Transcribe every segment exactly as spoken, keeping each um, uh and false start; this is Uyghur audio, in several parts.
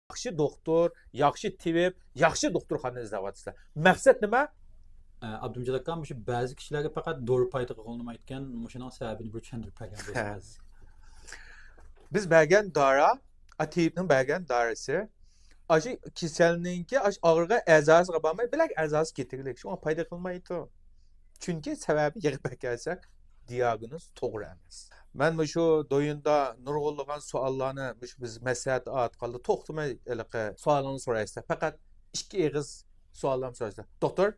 ياخشى دوختۇر، ياخشى تېۋىپ، ياخشى دوختۇرخانا ئىزدەۋاتىسىلەر. مەقسەت نېمە؟ ئابدۇمجىت ئاكا، مۇشۇ بەزى كىشىلەرگە پەقەت دورا پايدىغا قوللىنىلمايدىكەن، مۇشۇنىڭ سەۋەبىنى بىر چۈشەندۈرۈپ بەرگەن بولسىڭىز. بىز بەرگەن دارا، ئاتېۋنىڭ بەرگەن دارىسى، ئاشۇ كېسەلنىڭكى ئاشۇ ئاغرىغان ئەزاسىغا بارماي، بىلەك ئەزاسى كېتىگلىك، شۇڭا پايدا قىلمايدۇ. چۈنكى سەۋەبى يىغىپ ئەكەلسەك، دىئاگنوز توغرا ئەمەس. مەن مۇشۇ دويۇندا نۇرغۇنلىغان سوئاللارنى مۇشۇ بىز مەسلىھەت ئارقىلىق توختىماي ھېلىقى سوئالىڭىزنى سورايسىلەر. پەقەت ئىككى ئېغىز سوئاللارنى سورايسىلەر. دوختۇر،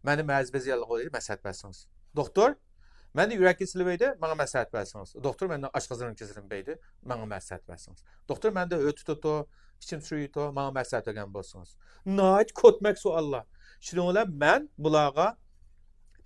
مەندە مەزى بېزى ياللۇغى بولدى، مەسلىھەت بەرسىڭىز. دوختۇر، مەندە يۈرەك كېسىلى بولدى، ماڭا مەسلىھەت بەرسىڭىز. دوختۇر، مەندە ئاشقازان كېسىلىم بولدى، ماڭا مەسلىھەت بەرسىڭىز. دوختۇر، مەندە ھۆل تۇتىدۇ، ئىچىم سۈيىدۇ، ماڭا مەسلىھەت بەرگەن بولسىڭىز. ناھايىتى كۆتمەك سوئاللار. شۇنىڭ بىلەن مەن بۇلارغا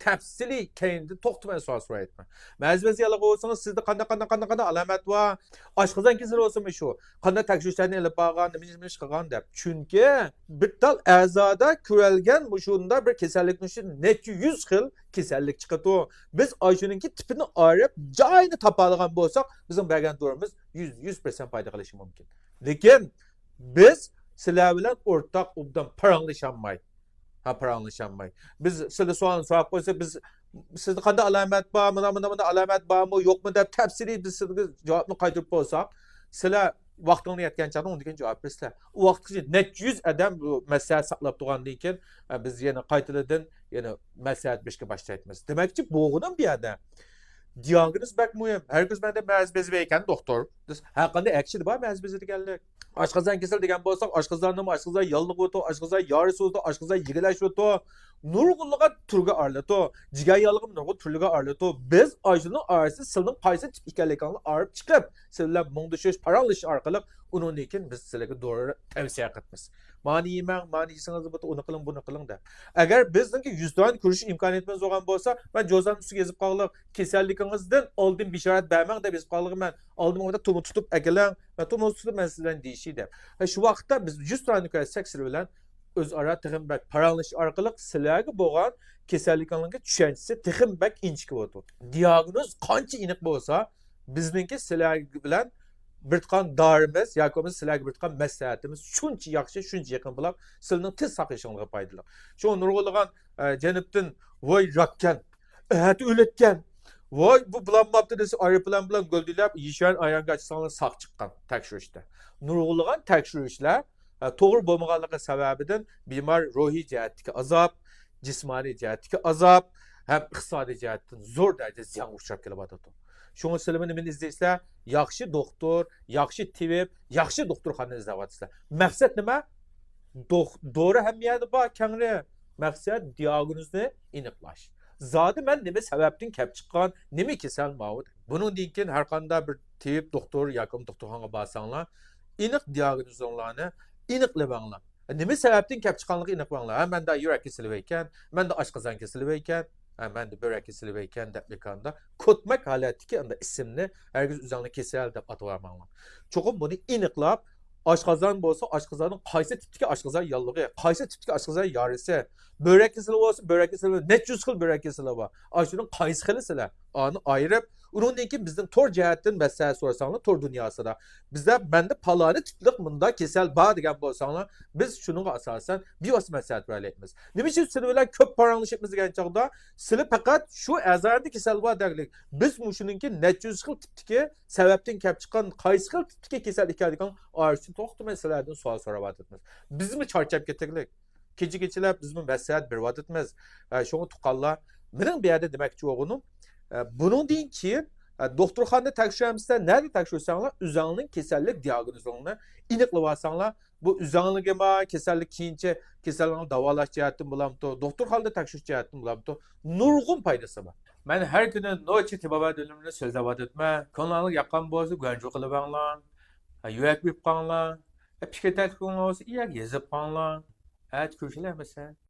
تەپسىلىي كەينىدىن توختىماي سوئال سورايتتىم. مەزى بېزى ياللۇغى بولسىڭىز، سىزدە قانداق، قانداق، قانداق، قانداق ئالامەت بار؟ ئاشقازان كېسىلى بولسىمۇ شۇ. قانداق تەكشۈرۈشلەرنى ئېلىپ بارغان، نېمە ئىش قىلغان دەپ. چۈنكى بىر تال ئەزادا كۆرۈلگەن مۇشۇنداق بىر كېسەللىكنىڭ ئىچىدە نەچچە يۈز خىل كېسەللىك چىقىدۇ. بىز ئاشۇنىڭكى تىپىنى ئايرىپ، جايىنى تاپالىغان بولساق، بىزنىڭ بەرگەن دورىمىز يۈز، يۈز پىرسەنت پايدا قىلىشى مۇمكىن. لېكىن بىز سىلەر بىلەن ئورتاق ئوبدان پاراڭلىشالماي، ھە، پاراڭلىشالماي. بىز سىلەر سوئالنى سوراپ قويسا، بىز سىزدە قانداق ئالامەت بار، مانا، مانا، مانا ئالامەت بارمۇ، يوقمۇ دەپ تەپسىلىي بىز سىزگە جاۋابنى قايتۇرۇپ بولساق، سىلەر ۋاقتىڭلار يەتكەن چاغدا ئۇنىڭدىن كېيىن جاۋاب بېرىسىلەر. ئۇ ۋاقىتقىچە نەچچە يۈز ئادەم بۇ مەسلىھەت ساقلاپ تۇرغاندىن كېيىن، ئە، بىز يەنە قايتىدىن يەنە مەسلىھەت بېرىشكە باشلايمىز. دېمەكچى بولغىنىم بۇ يەردە دىئاگنوز بەك مۇھىم. ھەرگىز مەندە مەزى بېزى بار ئىكەن، دوختۇر. بىز ھەر قانداق ئەكسىدە بار مەزى بېزى دېگەنلىك. ئاشقازان كېسىلى دېگەن بولساق، ئاشقازاننىمۇ، ئاشقازان ياللۇغىۋاتىدۇ، ئاشقازان يارىسىۋاتىدۇ، ئاشقازان يىگلەشىۋاتىدۇ. نۇرغۇنلىغان تۈرگە ئايرىلىدۇ. جىگەر ياللۇغىمۇ نۇرغۇن تۈرلىگە ئايرىلىدۇ. بىز ئاشۇنىڭ ئارىسىدا سىلىنىڭ قايسى تىپ ئىكەنلىكىڭلارنى ئايرىپ چىقىپ، سىلەر بىلەن مۇڭدىشىش، پاراڭلىشىش ئارقىلىق ئۇنىڭدىن كېيىن بىز سىلەرگە دورا تەۋسىيە قىلىمىز. مانى يېمەڭ، مانى يېسىڭىز بولىدۇ، ئۇنى قىلىڭ، بۇنى قىلىڭ دەپ. ئەگەر بىزنىڭكى يۈز دانە كۆرۈشۈش ئىمكانىيىتىمىز بولغان بولسا، مەن جوزاننىڭ ئۈستىگە يېزىپ قالغىلى، كېسەللىكىڭىزدىن ئالدىن بېشارەت بەرمەڭ دەپ يېزىپ قالغىلى مەن. ئالدىمغا تومۇر تۇتۇپ ئەكېلىڭ، مەن تومۇر تۇتۇپ مەن سىلەر بىلەن دېيىشەي دەپ. ھە، شۇ ۋاقىتتا بىز يۈز دانە كۆرسەك سىلەر بىلەن ئۆزئارا تېخىمۇ بەك پاراڭلىشىش ئارقىلىق سىلەرگە بولغان كېسەللىكىڭلارنىڭكى چۈشەنچىسى تېخىمۇ بەك ئىنچىكە بولىدۇ. دىئاگنوز قانچە ئېنىق بولسا، بىزنىڭكى سىلەر بىلەن بېرىدىغان دارىمىز ياكى بولمىسا سىلەرگە بېرىدىغان مەسلىھەتىمىز شۇنچە ياخشى، شۇنچە يېقىن بولۇپ، سىلەرنىڭ تېز ساقىيىشىڭلارغا پايدىلىق. شۇڭا نۇرغۇنلىغان، ئە، جەنۇبتىن، ۋاي راككەن، ئەتە ئۆلىدىكەن، ۋاي بۇ بولالماپتۇ دېسە، ئايروپىلان بىلەن گۈلدۈرلەپ يىشۈەن ئايرانغا ئاچساڭلار ساق چىققان تەكشۈرۈشتە. نۇرغۇنلىغان تەكشۈرۈشلەر، ئە، توغرا بولمىغانلىقى سەۋەبىدىن بىمار روھىي جەھەتتىكى ئازاب، جىسمانىي جەھەتتىكى ئازاب ھەم ئىقتىسادىي جەھەتتىن زور دەرىجىدە زىيانغا ئۇچراپ كېلىۋاتىدۇ. شۇڭا سىلەرمۇ نېمىنى ئىزدەيسىلەر؟ ياخشى دوختۇر، ياخشى تېۋىپ، ياخشى دوختۇرخانا ئىزدەۋاتىسىلەر. مەقسەت نېمە؟ دوخ-، دورا ھەممە يەردە بار، كەڭرى. مەقسەت دىئاگنوزنى ئېنىقلاش. زادى مەن نېمە سەۋەبتىن كەپ چىققان، نېمە كېسەل ماۋۇ؟ بۇنىڭدىن كېيىن ھەر قانداق بىر تېۋىپ دوختۇر ياكى دوختۇرخانىغا بارساڭلار، ئېنىق دىئاگنوزۇڭلارنى ئېنىقلىۋاڭلار. نېمە سەۋەبتىن كەپ چىققانلىقى ئېنىق بولۇڭلار. ھە، مەندە يۈرەك كېسىلى بار ئىكەن، مەندە ئاشقازان كېسىلى بار ئىكەن، ھە، مەندە بۆرەك كېسىلى بار ئىكەن دەپ مېكاندا كۆتمەك ھالەتتىكى ئانداق ئىسىمنى ھەرگىز ئۆزۈڭلار كېسەل دەپ ئاتىۋالماڭلار. چوقۇم بۇنى ئېنىقلاپ، ئاشقازان بولسا ئاشقازاننىڭ قايسى تىپتىكى ئاشقازان ياللۇغى، قايسى تىپتىكى ئاشقازان يارىسى، بۆرەك كېسىلى بولسا بۆرەك كېسىلى، نەچچە يۈز خىل بۆرەك كېسىلى بار. ئاشۇنىڭ قايسى خىلى سىلەر؟ ئانى ئايرىپ، ئۇنىڭدىن كېيىن بىزدىن تور جەھەتتىن مەسلىھەت سورىساڭلار، تور دۇنياسىدا، بىزدە مەندە پالانى تىپلىق مۇنداق كېسەل بار دېگەن بولساڭلار، بىز شۇنىڭغا ئاساسەن بىۋاسىتە مەسلىھەت بېرەلەيمىز. نېمە ئۈچۈن سىلەر بىلەن كۆپ پاراڭلىشىپمىز دېگەن چاغدا، سىلەر پەقەت شۇ ئەزالاردا كېسەل بار دەگلىك. بىز مۇشۇنىڭكى نەچچە يۈز خىل تىپتىكى سەۋەبتىن كەپ چىققان قايسى خىل تىپتىكى كېسەل ئىكەنلىكىنىڭ ئارىسىدىن توختىماي سىلەردىن سوئال سوراۋاتىمىز. بىزمۇ چارچاپ كېتىگلىك. كېچە-كېچىلەپ بىزمۇ مەسلىھەت بېرىۋاتىمىز. ئە، شۇڭا تۇغقانلار، مېنىڭ بۇ يەردە دېمەكچى بولغىنىم، ئە، بۇنىڭدىن كېيىن، ئە، دوختۇرخانىدا تەكشۈرەمسىلەر، نەدە تەكشۈرسەڭلار، ئۆزەڭنىڭ كېسەللىك دىئاگنوزىڭنى ئېنىقلىۋالساڭلار، بۇ ئۆزەڭلىكىما، كېسەللىك كېيىنچە كېسەلنى داۋالاش جەھەتتىن بولامتۇ، دوختۇرخانىدا تەكشۈرۈش جەھەتتىن بولامتۇ، نۇرغۇن پايدىسى بار. مەن ھەر كۈنى نوچى تېبابەت بىلىمىنى سۆزلەۋاتىدىمەن. كۆڭلۈڭلارغا ياققان بولسا گۇەنجۇ قىلىۋەڭلار. ھە، يۈرەك بېرىپ قاڭلار. ھە، پىكىر تەكلىپىڭلار بولسا يەرگە يېزىپ قاڭلار. ئەتە كۆرۈشەيلى ئەمىسە.